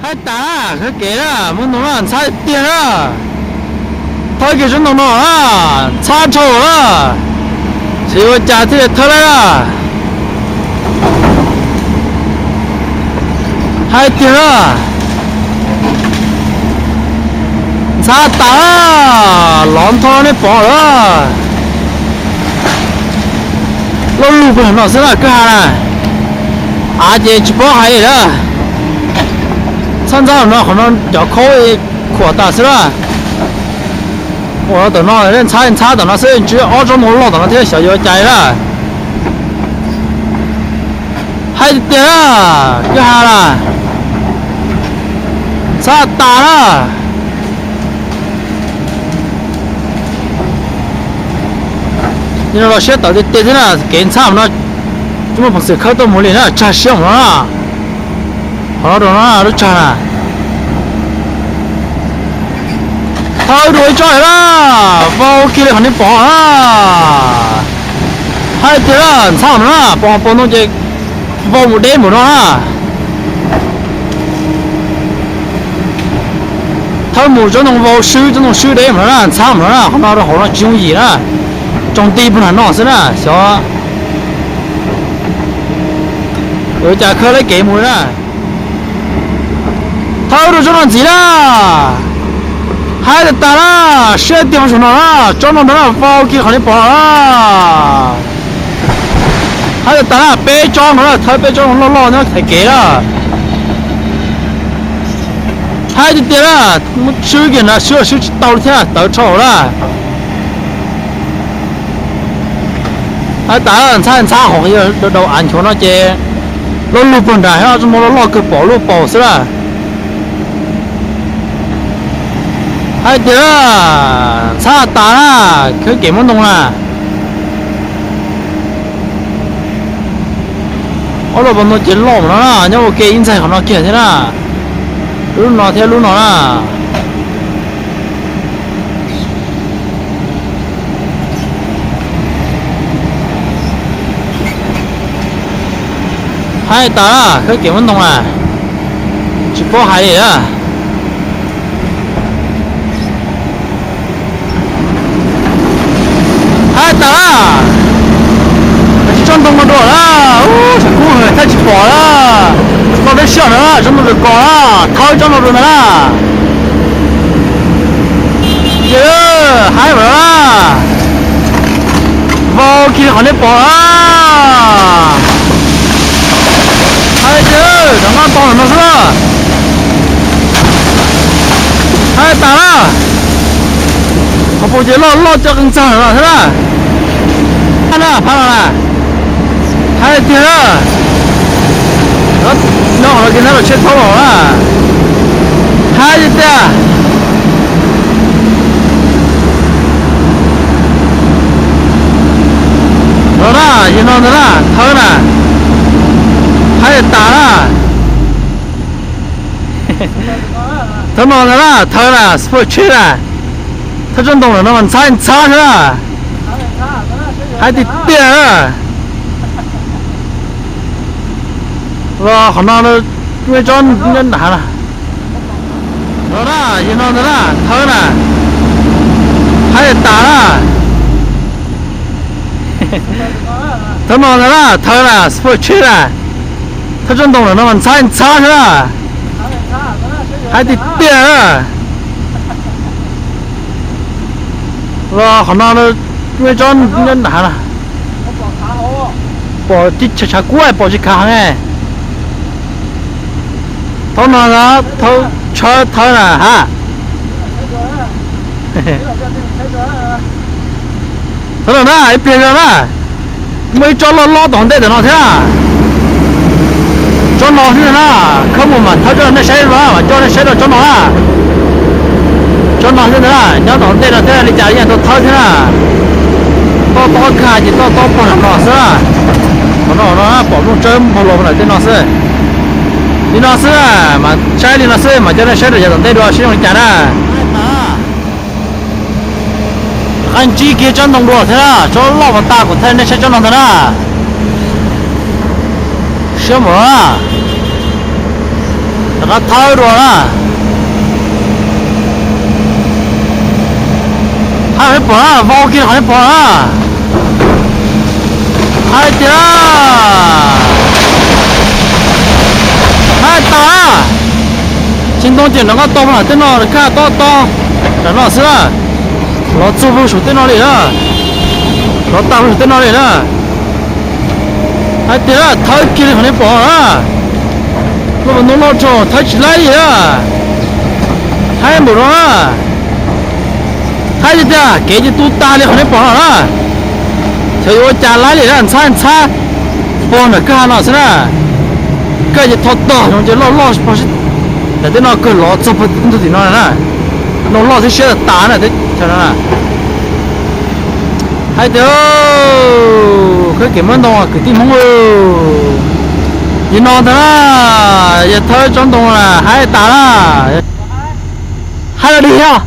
Haib tas, khawb kev na, muaj ntoo na, ntxhab tiag na. Thawb kiag tsob ntoo no na, ntxhab dhau na. Tsis ua cas thiaj li thawb laib na. Haib tiag na. Ntxhab tas na, lov nthos nej pom lawm. Loj lug puag no xwb na kwj ha na. Av ces tsis paub hais li na. Ntxhab ntxhab no, qhov no cov khaub khuam tas xwb na. Ua tom no ntxhab ntxhab tom no xwb, ntsib ob tsob ntoo loj tom no thiab xyov yuav cas na. Haib tiag tiag na, kwj ha na. Ntxhab tas na. Nim no los siab tawv tiag tiag thiab na, kev ntxhab no tsis muaj peev xwm khawb tuaj mus li na, tsag siab mus no na. Qhov no rau no lub tsag na. Thawb dua ib tsob na, vau kiag li qhov nej pom na. Haib tiag na, ntxhab no na, pom pom ntoo ces vau mus deb mus no na. Thawb mus tsob ntoo vau swb, tsob ntoo swb deb mus no na, ntxhab mus no na, qhov no rau hauv no tsis yooj yim na. Tsaus nti puag nram no xwb na, xyov yuav cas khawb laib kev mus na. Thawb rau tsob no ntxiv na. Haib tas tas na, siab tiag saum no na, tsob no ntag na, vau kiag qhov nej pom na. Haib tas tas na, peb tsob no na, thawb peb tsob no loj loj nyob thaiv kev na. Haib tiag tiag na, muab swb kiag na, swb los swb tsis tau thiab, tawv dhau na. Haib tas, ntxhab ntxhab hauv qhov dau av nchuav no ces loj lug puag nrad, tsob ntoo loj loj kawg pom lub paus xwb na. Haib tiag, ntxhab tas na, khawb kev muab ntoo na. Ob lub paus ntoo ces loj mus no na, nyob ua ke ib ntxaig qhov no kiag thiab na. Lub no thiab lub no na. Haib tas, khawb kev muab ntoo na. Tsis paub hais li na. Haib tas, tsis tsob ntoo no dua na. Ub, tshav kub heev, thawb tsis pom na. Loj deb siab na, tsob ntoo dua kos na, thawb tsob no dua ntag na. Ces haib lawm na. Vau kiag qhov nej pom na. Haib tiag, cov nqaj tog no xwb na. Haib tas na. Qhov paus ces loj loj coj qee txag no thiab na. Phab no na, phab no na. Haib tiag na. Nyob qhov no kiag na los tsheb thaub los na. Haib tiag tiag. Los na, yog no ntag na, thawb na. Haib tas na. Thawb no ntag na, thawb na, sport tsheb na. Thawb tsob ntoo no mas ntxhab ntxhab thiab na. Haib tiag tiag na. Los qhov no, tsob nyob nrad na. Los na, yog no ntag na, thawb na. Haib tas na. Thawb no ntag na, thawb na, sport tsheb na. Thawb tsob ntoo no mas ntxhab ntxhab thiab na. Haib tiag tiag na. Los qhov no, tsob nyob nrad na. Pom tsis tshav kub, pom tsis khav heev. Thawb no, thawb tshawb thawb na ha. Thawb no na, ib pliag no na. Muaj ib tsob loj loj tom ntej tom no thiab. Tsob no xwb na, khawb mus mam thawb tsob no nej saib, mam coj nej saib rau tsob no na. Tsob no xwb ntag na, nyob tom ntej no thiab li cas yeej tau thawb thiab na. Toj tob kag ces toj tob pog no xwb na. Qhov no no pom nplooj tsawb npog los ntawm tej no xwb. Li no xwb, mas saib li no xwb mas coj nej saib rau yav tom ntej dua seb zoo li cas na. Qaib ntsib kiag tsob ntoo dua thiab na, tsob loj pas tas kuv thaij nej saib tsob no ntag na. Siab mus na. Rov qab thawb dua na. Hais nej pom na, vau kiag qhov nej pom na. Hais tias, hais tas, tsis ntoo ces rov qab tau mus tej no, kaj tob tob nram no xwb na. Lov txog pug saum tej no li na. Lov tas pug saum tej no li na. Hais tias thawb kiag li qhov nej pom na. Loj ntoo loj tsaug thawb tsis laib li na. Haib npaum no na. Haib tiag tiag, kev ces tu tag li qhov nej pom no na. Xyov yuav ua cas laib li na, ntxhab ntxhab pog nram kwj ha no xwb na. Kawg ces tho tog zoo ces loj loj pog, nram tej no kawg lov txog pog ntug tim no na. Ntoo loj thiab siab tas tas na teb chaws no na. Hais tias, khawb kev muab ntoo kwv tij Hmoob, yog no ntag na, yog thawb tsob ntoo na, haib tas na. Haib los dig thiab.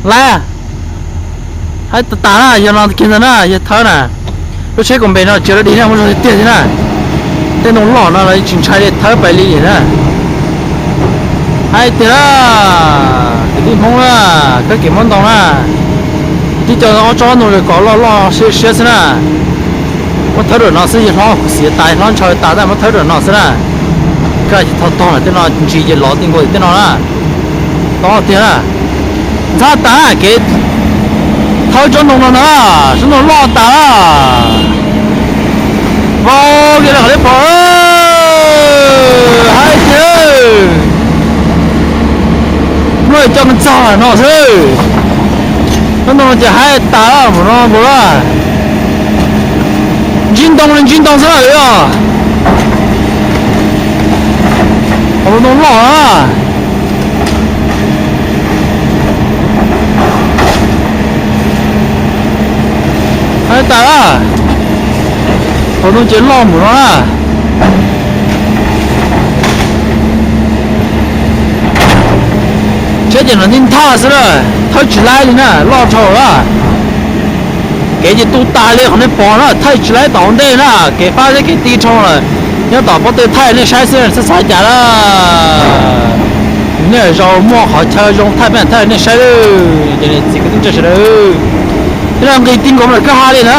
Lawm, haib tas tas na, yog no kiag ntag na, yog thawb na. Lub tsheb kaum npe no tsis los dig na, muaj zog tiag tiag thiab na. Tej ntoo loj no los tsis ntshai li, thawb pais li na. Hais tias, kwv tij Hmoob na, khawb kev muab ntoo na, tib co ob tsob ntoo kom loj loj siab siab xwb na. Muab thawb rau no xwb, yawg hlob khuv xim tas, hlob ntshaw tas, tab muab thawb rau no xwb na. Kaj tsis tho tog na, tej no ntsis ces lov ti nkaus tej no na. Tob tiag na. Ntxhab tas kev thawb tsob ntoo no na, tsob ntoo loj tas. Vau kiag li qhov nej pom, haib tiag. Muaj coj txog no xwb. Tsob ntoo no ces haib tas mus no nkaus na. Ntsib ntoo li ntsib ntoo xwb na os. Qhov ntoo loj na. Haib tas na. Qhov ntoo ces loj mus no na. Tsheb ces no nti nthaj xwb na, thawb tsis laib li na, loj dhau lawm. Kev ces tu tas li qhov nej pom na, thaij tsis laib tom hauv ntej na, kev fab thiab kev ti dhau lawm. Nyob tom pob tw thaij nej saib xwb, xav xav cas na. Nej zaum muaj qhov chaw zoo thaij peb thaij nej saib lawm, ces txiv kwv tij neej tsa sawv daws. Thiab nqis ti nkaus lawm kwj ha li na,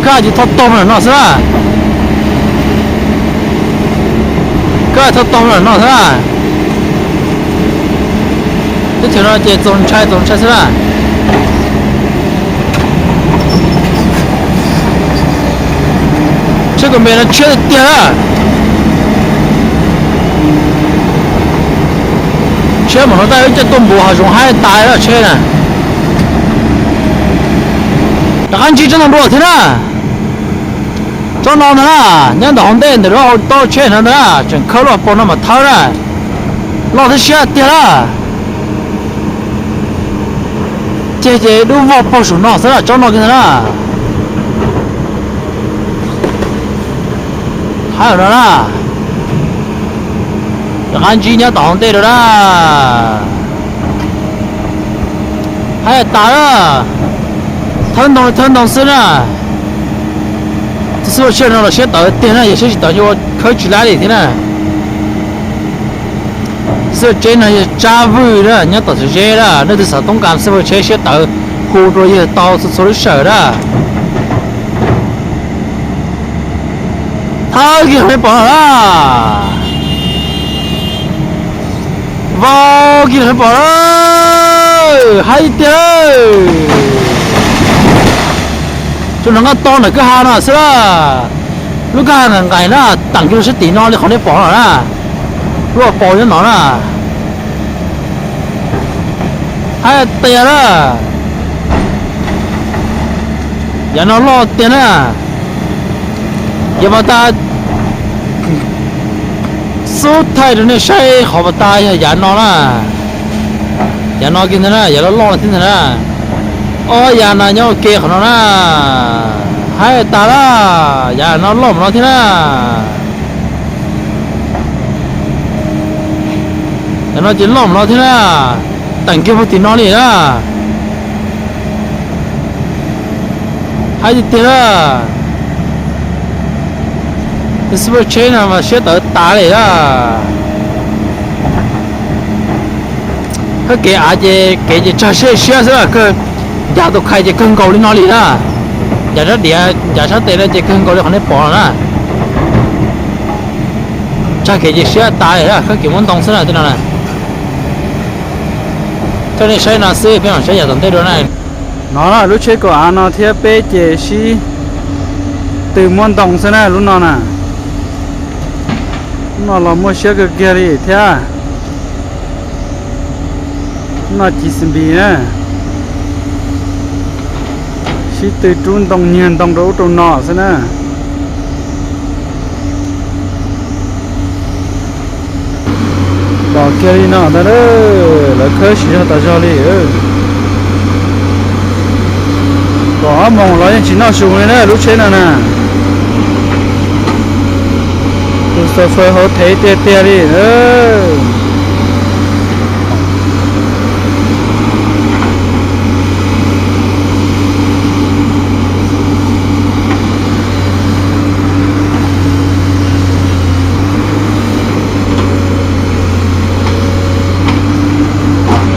kwj ha ces tho tog lawm no xwb na. Kwj ha tho tog lawm no xwb na. Teb chaws no ces txaus ntshai txaus ntshai xwb na. Tsheb kaum npe no tshiab tiag tiag na. Tshiab mus no tab ib co tuaj npuav hav zoov haib tas lawm tsheb na. Rov qab ntsib tsob ntoo dua thiab na. Tsob no ntag na, nyob ntawm hauv ntej ntawm lub auto tsheb no ntag na, tseem khawb lub pau no mas thawb na. Loj thiab siab tiag na. Ceg ces dub vog pog saum no xwb na, tsob no kiag ntag na. Haib no na. Rov qab ntsib nyob tom hauv ntej rau na. Haib tas na. Thawb ntoo li thawb ntoo xwb na. Tus xib hwb ua tsheb no los siab tawv tiag na, yog siab tsis tawv ces ua khawb tsis laib li thiab na. Tus xib hwb ua tsheb no yog Tsab Vwj na, nyob tom Txawm Zeb na, nej twg xav toob kas xib hwb ua tsheb siab tawv hu rau yawg tau txhua txhua lub sij hawm na. Thawb kiag qhov nej pom no na. Vau kiag qhov nej pom na. Haib tiag. Tsuas nrov nqaj to ntawm kwj ha no xwb na. Lub kwj ha nqaim nqaim na, teem kiag rau sab tim no li qhov nej pom no na. Lub pau nyob no na. Haib tiag na. Yav no loj tiag na. Yav pas tas xub thaij rau nej saib qhov pas tas yog yav no na. Yav no kiag ntag na, yav loj loj no thiab ntag na. Ob yav no nyob ua ke qhov no na. Haib tas na, yav no loj mus no thiab na. Yav no ces loj mus no thiab na. Teem kiag puag tim no li na. Haib tiag tiag na. Xub tsheb no mas siab tawv tas li a. Koj kev av ces kev ces tsag siab siab xwb, kawg ncav tus khai ces kawg nkaus li no li na. Ncav sab diav ncav sab tes no ces kawg nkaus li qhov nej pom no na. Tsag kev ces siab tas li, koj kev muab ntoo xwb na tej no na. Coj nej saib no xwb peb mam saib yav tom ntej dua na. No lub tsheb kaum av no thiab peb ces sib tw muab ntoo xwb na lub no na. Lub no los muaj siab kawg kiag li thiab. Lub no ci xi npis na. Sib tw rub ntoo nyiag ntoo rau ub rau no xwb na. Pom kiag li no ntag, lawv khawb siv zog tas zog li. Kaum ob moos los yeej tsis noj su li na lub tsheb no na. Tus xaus fawg hauv thev tiag tiag li.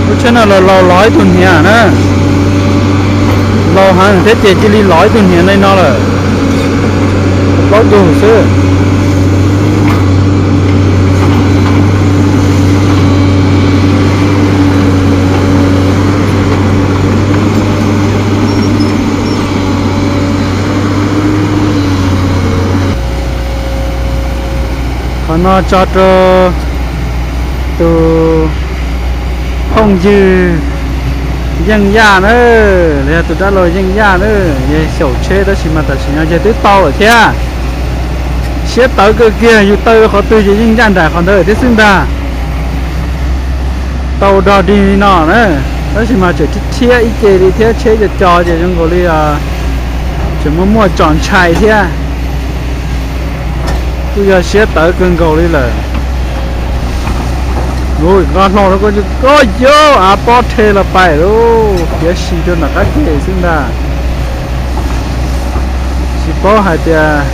Lub tsheb no los laus los ib tug hniav na. Laus heev thiab ces cia li los ib tug hniav li no lawm. Plaub tug xwb. Qhov no tso rau tus phooj ywg Yeej Yaj na, los yog tus dab laug Yeej Yaj na, yog xyaum tsheb tab sis mas tam sim no yog twb tau lawm thiab. Siab tawv kawg kiag, yus taw qhov twg ces yeej ncaj nraim qhov ntawd thiab xwb ntag. Tau dog dig li no na, tab sis mas tseem rhiab ib ce li thiab, tsheb co co ces zoo nkaus li tseem muaj muaj tsos ntshai thiab. Kuj yog siab tawv kawg nkaus li lawm. Ui, nqa hlo rau koj, koj yog av pob rhe los pais lauj, piav si rau nram qab ke xwb ntag. Tsis paub hais tias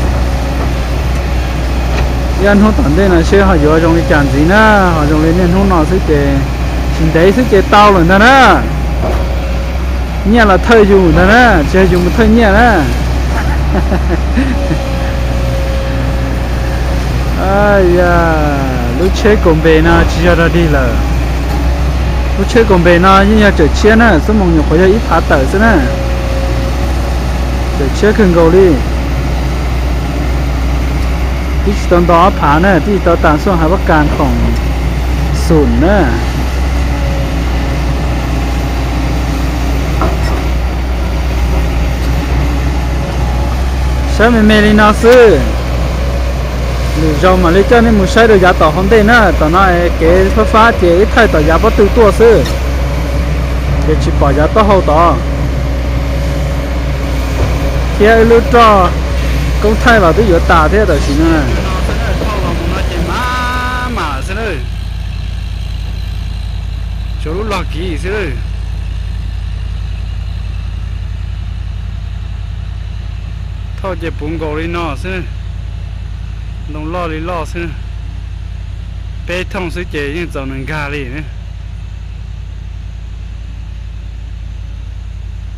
ib ob hnub tom ntej no seb ho yuav zoo li cas ntxiv na, ho zoo li niaj hnub no xwb ces tsis ntev xwb ces tau lawm ntag na. Nyiaj los thawj yus ntag na, tsis yog yus mus thawj nyiaj na. Lub tsheb kaum npe no tsis yog dog dig lawm. Lub tsheb kaum npe no yeej yog tsawm tshiab na, xuab moos nyuam qhuav yog ib phav tawm xwb na. Tsawm tshiab kawg nkaus li. Twb tsis tau nto ob phav na, twb tsis tau tas xuaj hav pab kas khoom xum na. Saib me me li no xwb. Lwm zaus mam li coj nej mus saib rau yav tom hauv ntej na, tom no kev fab fab ces wb thaij tom yav pob tw tuaj xwb, ces tsis pom yav taub hau tod. Thiab wb lub roj koob thaij los twb yuav tas thiab tam sim no. Thauj los mus no ces mam mam xwb na. Tsuas lub log kiv xwb. Thauj ces puv nkaus li no xwb. Ntoo loj li loj xwb. Peb thooj xwb ces yeej txaus nws nkag li.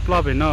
Ploj pem no.